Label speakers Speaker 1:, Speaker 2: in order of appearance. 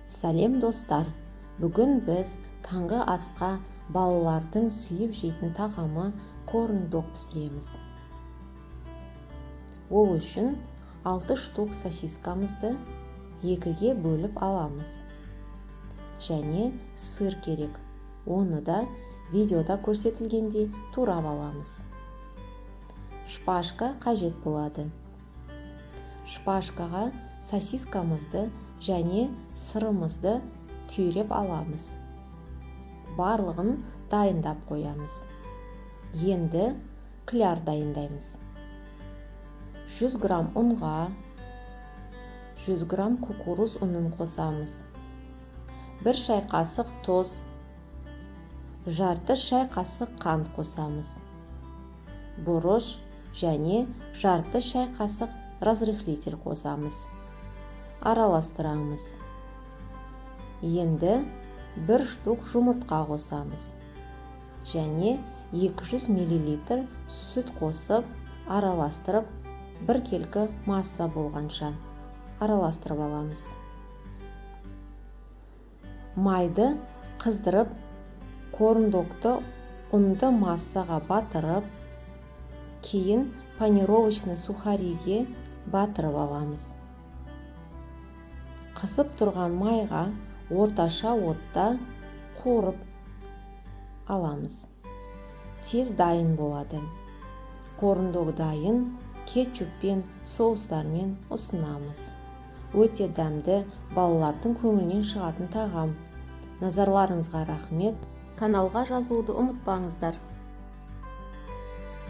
Speaker 1: Сәлем, достар! Бүгін біз таңғы асқа балалардың сүйіп жейтін тағамы корн-дог пісіреміз. Ол үшін 6 штук сосискамызды екіге бөліп аламыз және сыр керек, оны да видеода көрсетілгендей турап аламыз. Шпажка қажет болады. Шпажкаға сосискамызды және сырымызды түйреп аламыз. Барлығын дайындап қоямыз. Енді кляр дайындаймыз. 100 грамм ұнға 100 грамм кукуруз ұнын қосамыз, 1 шай қасық тұз, жарты шай қасық қант қосамыз, бұрыш және жарты шай қасық разрыхлитель қосамыз. Араластырамыз. Енді бір штук жұмыртқа қосамыз және 200 миллилитр сүт қосып, араластырып, біркелкі масса болғанша араластырып аламыз. Майды қыздырып, корндогты ұнды массаға батырып, кейін панировочный сухариге батырып аламыз. Қызып тұрған майға орташа отта қуырып аламыз. Тез дайын болады. Корндог дайын. Кетчуппен, соустармен ұсынамыз. Өте дәмді, балалардың көңілінен шығатын тағам. Назарларыңызға рахмет! Каналға жазылуды ұмытпаңыздар.